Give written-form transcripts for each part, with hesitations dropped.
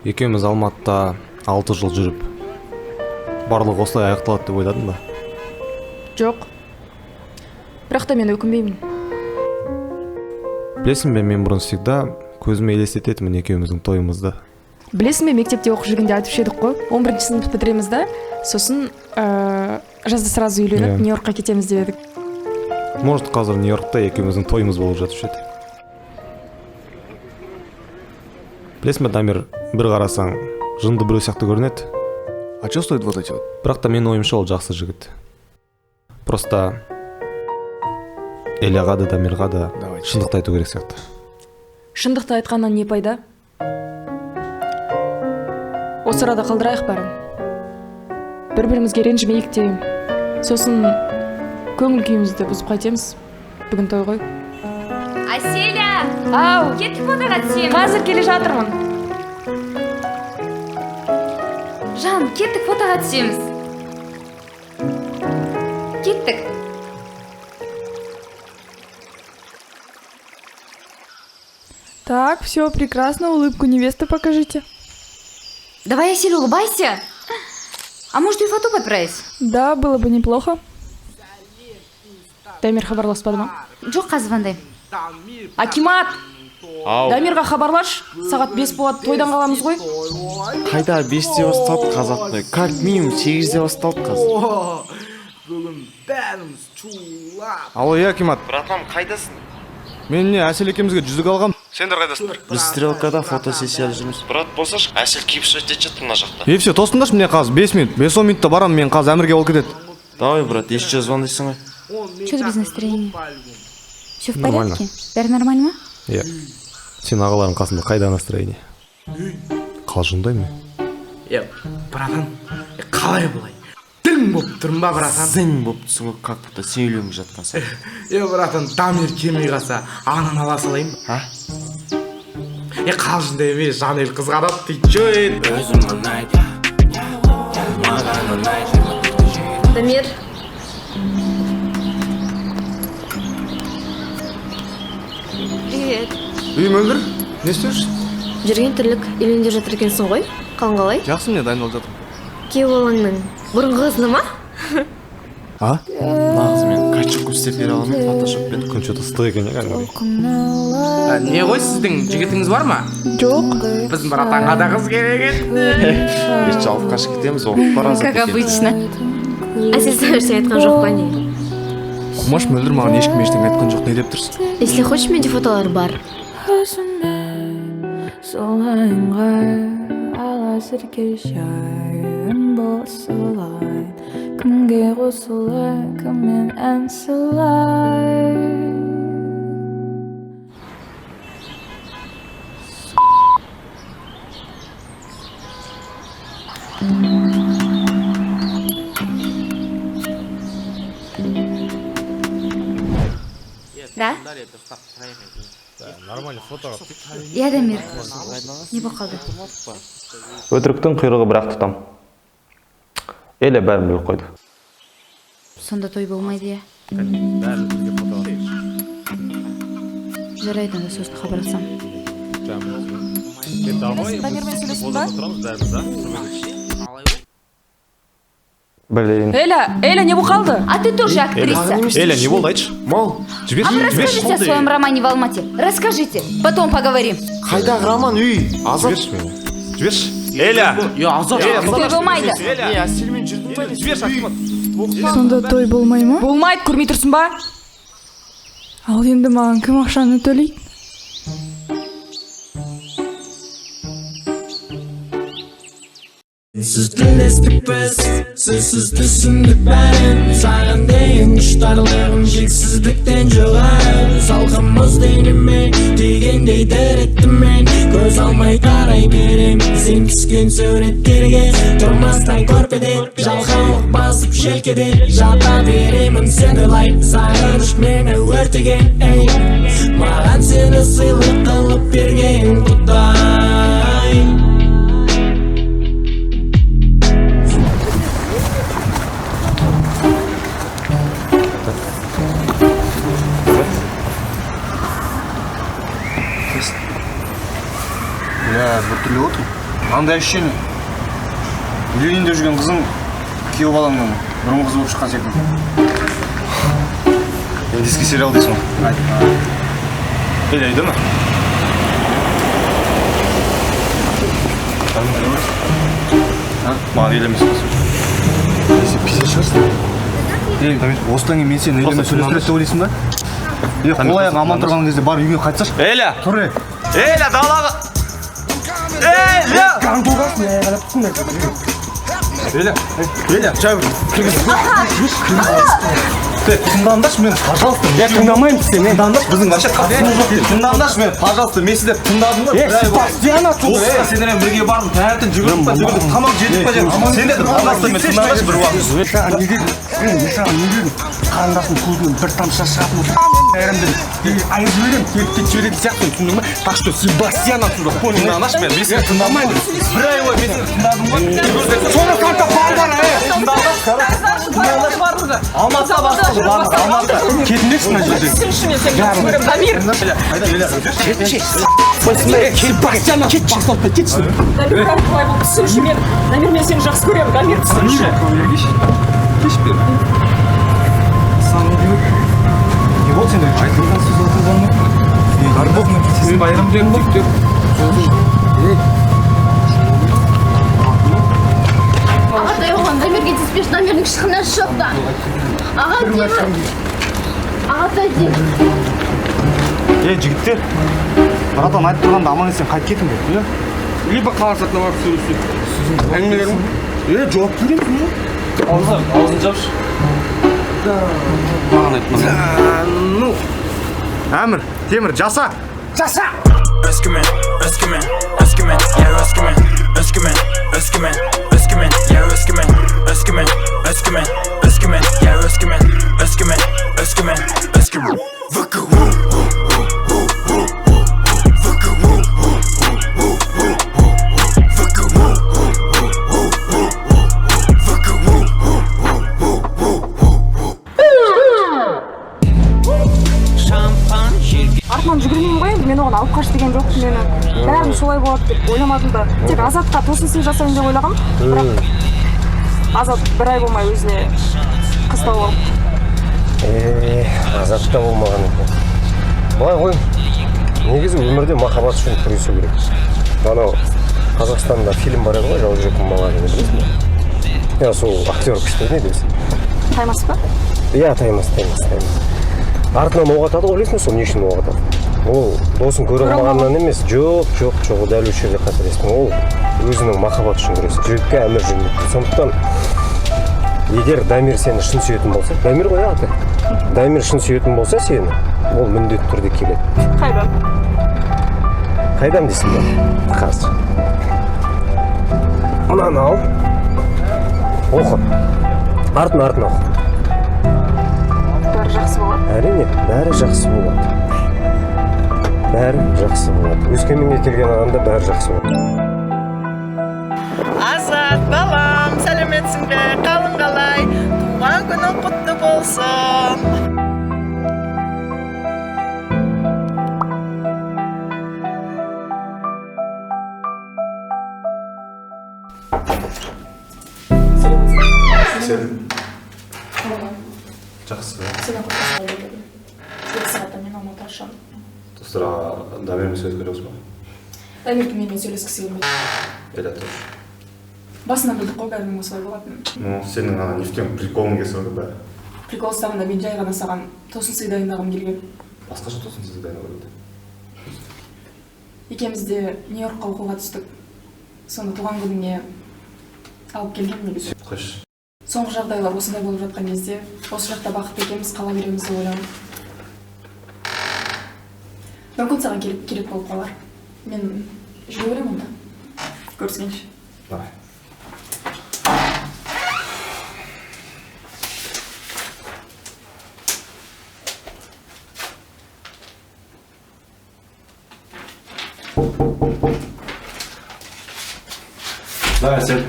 Екеуміз Алматыда 6 жыл жүріп, барлығы осылай аяқталады деп ойладың ба? Жоқ, бірақ та мен өкінбеймін. Білесің бе, мен бұрын всегда көзіме елестететінмін екеуміздің тойымызды. Білесің бе, мектепте оқып жүргенде айтушы едік қой, 11-сынып бітіреміз да, сосын жазда сразу үйленіп, Иә. Нью-Йоркқа кетеміз деп едік. Может, қазір Нью-Йоркта екеуміздің тойымыз болып жатушы еді. Білесің бе, Дамир, бір қарасаң, жынды біреу сияқты көрінеді. А что стоит вот эти вот? Бірақ та менің ойымша, ол жақсы жігіт. Просто Эляға да, Дамирға да Давайте. шындықты айту керек сияқты. Шындықты айтқаннан не пайда? Осы арада қалдырайық бәрін, бір бірімізге ренжімейік те, сосын көңіл күйімізді бұзып қайтеміз? Бүгін той ғой. Әселя! Ау. Кеттік, фотоға түсеміз. Қазір келе жатырмын. Жан, кеттік, фотоға түсеміз. Кеттік. Так, все прекрасно, улыбку невесты покажите. Давай, Әсель, улыбайся. А может, и фото подправить? Да, было бы неплохо. Дамир хабарласпады ма? Жоқ, қазір звондаймын. Акимат, Дамирға хабарлашы, сағат 5 болады, тойдан қаламыз ғой. Қайда 5-те басталды қазақ той? Как минимум 8-де басталды қазір. Бүгін бәріміз шулап. Алло, иә, акимат. Братан, қайдасың? Мен не, Әсел екеумізге жүзік алғам. Сендер қайдасыңдар? Біз Стрелкада фотосессияда жүрміз, брат. Болсашы, Әсел кипиш етіп жатыр мына жақта. И все, тосыңдаршы, міне қазір 5 минут, 5-10 минутта барамын мен қазір, Әмірге болып кетеді. Давай, брат, еще звондайсың ғой. Что ты без настроения? Все в Нормально. порядке? Бәрі нормально ма? Иә, сен ағаларың қасында қайда настроение? Қалжыңдаймын. Е, братан, е, қалай былай дың болып тұрмын ба, братан? Зың болып тұрсың ғой, как будто сен үйленіп жатқан сияқты. Е, братан, Дамир келмей қалса, ананы ала салайын ба? А? Е, қалжыңдай емес, Жанел қызғанады дейді, че еді? Өзім ұнайды, маған ұнайды. Дамир. Привет. Үй, Мөлдір, не істеп жүрсің? Жүрген тірлік, үйленіп жатыр екенсің ғой. Қалың қалай? Жақсы, міне, дайындалып жатырмын. Күйеу балаңның бұрынғы қызына ма? А? Мына қызымен качок істеп бере аламын фотошоппен. Күн че то ыстық екен, иә, кәдімгідей. Ә, не ғой, сіздің жігітіңіз бар ма? Жоқ. Біздің братанға да қыз керек еді. Еш, алып қашып кетеміз, оқып бара Как обычно. Әсел саған ештеңе айтқан жоқ па, не? Қумаш, Мөлдір, маған ешкім ештеңе айтқан жоқ, не деп тұрсың? Если хочешь, менде фотолар бар. Өзіме солай ыңғай, ал әзірге жайын босылай. Кімге қосылай, кіммен ән сылай? Да? Нормально фотоға. Иә, Дамир. Не болып қалды? Өтіріктің құйрығы бір ақ тұтам. Эля бәрін біліп қойды. Сонда той болмайды, иә? Жарайды, онда сосын хабарласамын. Дамирмен сөйлестің ба? Блин. Эля, Эля, не болып қалды? А ты тоже актриса. Эля, не болды, айтшы. Мал. Жіберші. А вы расскажите о своем романе в Алмате. Расскажите, потом поговорим. Қайдағы роман, үй, Азат? Жіберші мені, жіберші, Эля. Е, Азат. Той болмайды. Не, Әселмен жүрдің ба, не? Жіберші, акимат. Сонда той болмай ма? Болмайды, көрмей тұрсың ба? Ал енді маған кім ақшаны төлейді? Сенсіз тілдестік біз, сенсіз түсіндік бәрін. Саған деген құштарлығым шексіздіктен жоғары. Салқын мұз денеме тигендей дір еттім мен. Көз алмай қарай берем сен түскен суреттерге. Тұрмастан көрпеде, жалқаулық басып желкеде. Жата беремін сені ойлай, сағыныш мені өртеген. Ей, маған сені сыйлық қылып берген Құдай. Бля, біртүрлі отыр. Андай ощущение. Үйленейін деп жүрген қызың күйеу балаңның бұрынғы қызы болып шыққан секілді. Индийский сериал дейсің ғой. Эля үйде ме? Маған елемес қыз. Сен пиздец шығарсың. Ей, осыдан кейін мен сені Элямен сөйлестіреді деп ойлайсың ба? Е, қол аяғың аман тұрған кезде бар үйіңе қайтсашы. Эля! Тұр, е. Эля, далаға! Эля! Эля, Эля, жай кіргіз. Тыңдаңдаршы мені, пожалуйста. Е, тыңдамаймын сені. Тыңдаңдаршы, біздің вообще қатысымыз жоқ. Тыңдаңдаршы мені, пожалуйста. Мен сіздерді тыңдадым ғой. Е, Себастьян отсюда, Осы сендермен бірге бардым, таңертең жүгірдік па, жүгірдік, тамақ жедік па, жедік. Сендер, пожалуйста, мен тыңдаңдаршы бір уақыт. Мен саған не дедім? Мен саған не дедім? Қарындасым көзінен бір тамшы шығатын болса, айырым дедім. Айырып жіберемін, келіп кетіп жіберетін сияқты, түсіндің ба? Так что Себастьян отсюда, понял? Тыңдаңдаршы мені, мен сені тыңдамаймын. Бір ай бойы мен сені тыңдадым ғой. Соны санта балдар, е! Алматыда басталды барлығы, Алматыда. Кетіңдерші мына жерден. Түсінші, мен сені жақсы көремін, Дамир. Себастьян, кетші. Басталды, кетші. Дамир, бәрі қалай болды? Түсінші мен. Дамир, мен сені жақсы көремін. Дамир, түсінші. Не болды сендерге? Айтылған сөз айтылған ма? Байрам жігіттер. Ағатай, оған Дамирге тиіспеші, Дамирдің шығынасы жоқ та. Аға, Темір. Ағатай, Темір. Е, жігіттер, братан айтып тұрғанда аман есен қайтып кетіңдер. Иә? Либо қала сыртына барып сөйлесейік. Әңгімелерің. Е, жауап береміз не? Аузын жапшы. Маған айт, маған. Ну, Әмір, Темір, жаса! Жаса! Өскемен, Өскемен, Өскемен, я Өскемен, Өскемен, Өскемен, Өскемен, я Өскемен, Өскемен, Өскемен, Өскемен, я Өскемен, Өскемен, Өскемен, Өскемен. ВКУ, ВКУ, ВКУ, ВКУ. Артынан жүгірмеймін ғой енді, мен оған алып қаш деген жоқпын мені. Бәрі солай болады деп ойламадым да. Тек Азатқа тосын сый жасайын деп ойлағам. Бірақ Азат бір ай болмай өзіне қыз тауып алып. Азат та болмаған екен. Былай ғой, негізі өмірде махаббат үшін күресу керек. Анау Қазақстанда фильм бар еді ғой, Жаужүрек мың бала деген, білесің бе? Иә, сол актер күшті, не дейсің? Таймас па? Иә, Таймас, Таймас, Таймас. Артынан оқ атады ғой, білесің бе, сол не үшін оқ атады? Ол досын көре алмағаннан емес, жоқ, жоқ, жоқ, дәл осы жерде қателестің. Ол өзінің махаббаты үшін күреседі. Жүрекке әмір жүрмейді. Сондықтан егер Дамир сені шын сүйетін болса, Дамир ғой аты. Дамир шын сүйетін болса сені, ол міндетті түрде келеді. Қайдан? Қайдан дейсің бе? Қазір. Мынаны ал. Оқы. Артын артын оқы. Бәрі жақсы болады. Әрине, бәрі жақсы болады. Бәрі жақсы болады. Өскеменге келген адамда бәрі жақсы болады. Азат, балам, сәлеметсің бе? Қалың қалай? Туған күнің құтты болсын. Сен. Жақсы. Сені құттықтауға келдім. 2 сағаттан мен Алматыға ұшамын. Достар, Дамирмен сөйлесіп көреміз ба? Дамирдің менімен сөйлескісі келмейді. Эля тоже. Басынан білдік қой бәрінің осылай болатынын. Ну, сенің ана нефтен приколың келсе ғой бәрі. Прикол ұстағанда мен жай ғана саған тосын сый дайындағым келген. Басқаша тосын сый дайындауға келді. Екеуміз де Нью-Йоркқа оқуға түстік. Соны туған күніңе алып келгем негізі. Қойшы. Соңғы жағдайлар осындай болып жатқан кезде осы жақта бақытты екеуміз қала береміз деп ойладым. Мүмкін саған келіп керек болып қалар. Мен жүре беремін онда. Көріскенше. Давай. Давай, сел.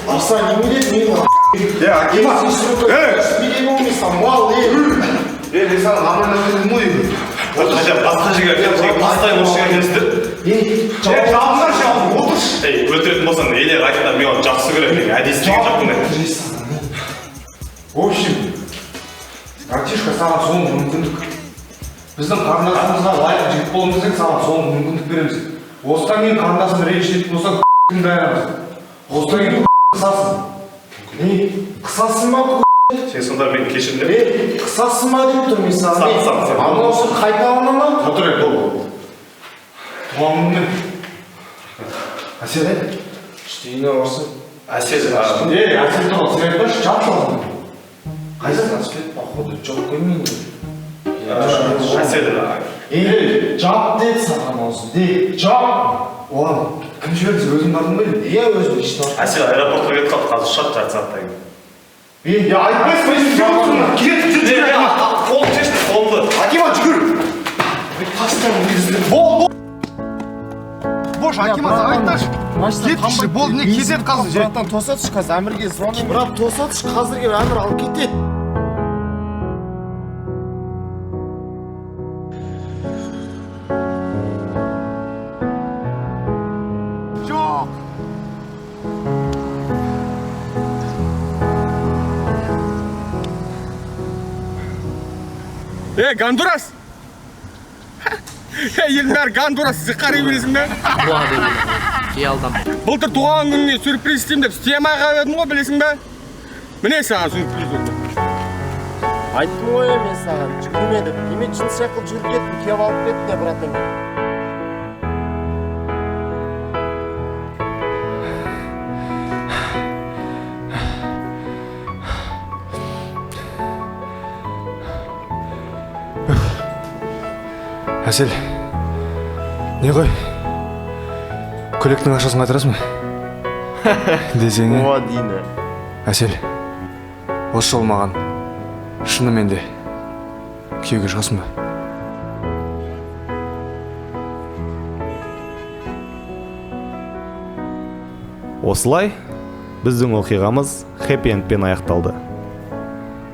Ассалаумағалейкум. Ей, мен саған нормально дедім ғой. жерден басқа жерге әкеліп, постоянно осы жерге келесіздер. Ей, жабыңдаршы, отыршы. Ей, өлтіретін болсаң, Элияға айт та, мен оны жақсы көремін, мен әдейі істеген жоқпын деп. В общем, братишка, саған соңғы мүмкіндік. Біздің қарындасымызға лайық жігіт болғың десең, саған соңғы мүмкіндік береміз. Осыдан кейін қарындасымды ренжітетін болсаң, дайырамыз. Осыдан кейін қысасың. Не, қысасың ба? Сен сонда мені кешір деп. Ей, қысасың ба деп тұрмын мен саған. Сақ, сақ, сақ. Анау сен қайта алына ма? Отыр енді, болды. Туған күніңмен. Әсел, ей. Үйіне барсын. Әсел, Ей, Әсел туралы сен айтпашы, жапшы аузыңды. Қайда велосипед, походу, жоқ қой менде. Әсел, Ей, жап деді саған аузын. Де, жап. Оған кім жіберді, сен өзің бардың ба? Иә, өзім іштім. Әсел аэропортқа кетіп қалды, қазір ұшады жарты сағаттан кейін. Ей, я айтпайсың ба, сен отырсың. Кетіп жүр, жүр. Қолымды шешті, қолымды. Акима, жүгір. Бол, бол. Бош, Акима, саған айтпашы. Кетші, болды, не кетеді қазір. Братан, тосатшы қазір, Әмірге звондаймын. Брат, тосатшы, қазір келіп Әмір алып кетеді. Жоқ. Ей, Гондурас! Ей, елдің бәрі Гондурас, сен қарай бересің бе? Былтыр туған күніңе сюрприз істеймін деп істемей қалып едің ғой, білесің бе? Міне саған сюрприз болды. Айттым ғой мен саған, жүгірме деп. Неме жын сияқты жүгіріп кеттім, келіп алып кетті не, братан. Әсел, не ғой? Көйлектің ақшасын қайтарасың ба? Десең, е? О, Дина. Әсел, осы жолы маған шынымен де күйеуге шығасың ба? Осылай біздің оқиғамыз хэппи-эндпен аяқталды.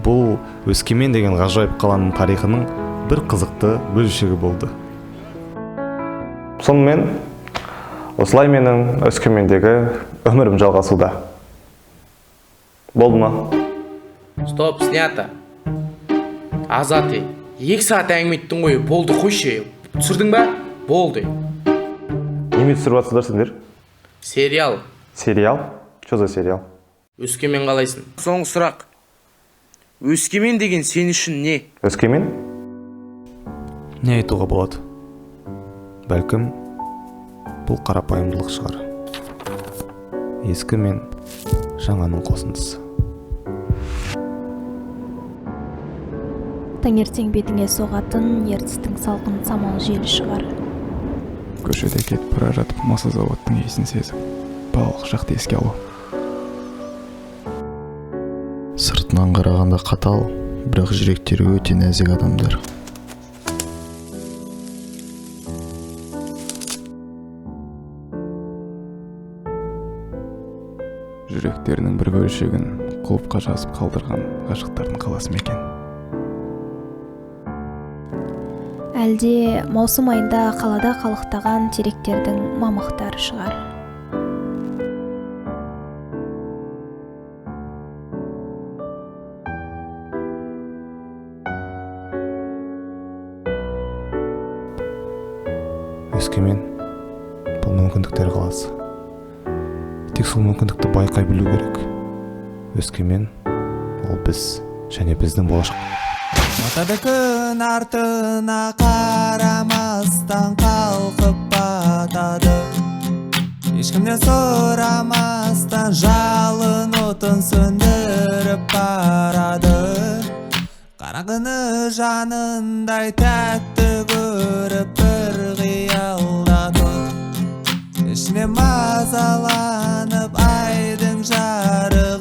Бұл Өскемен деген ғажайып қаланың тарихының бір қызықты бөлшегі болды. Сонымен, осылай менің Өскемендегі өмірім жалғасуда. Болды ма? Стоп, снято. Азат, 2 сағат әңгіме еттің ғой, болды қойшы. Түсірдің ба? Болды. Неме түсіріп жатсыздар сендер? Сериал. Сериал? Что за сериал? Өскемен қалайсың? Соңғы сұрақ. Өскемен деген сен үшін не? Өскемен? Не айтуға болады? Бәлкім, бұл қарапайымдылық шығар. Ескі мен жаңаның қосындысы. Таңертең бетіңе соғатын ертістің салқын самал желі шығар. Көшеде кетіп бара жатып маса заводтың иісін сезіп, балалық шақты еске алу. Сыртынан қарағанда қатал, бірақ жүректері өте нәзік адамдар. Жүректерінің бір бөлшегін құлыпқа жазып қалдырған ғашықтардың қаласы мекен. Әлде маусым айында қалада қалықтаған теректердің мамықтары шығар. Өскемен бұл мүмкіндіктер қаласы. Тек сол мүмкіндікті байқай білу керек. Өскемен ол біз және біздің болашақ. Батады күн артына қарамастан қалқып батады. Ешкімнен сұрамастан жалын отын сөндіріп барады. Қараңғыны жанындай тәтті көріп бір қиялда тұр. Ішіне мазаланып айдың жарығы.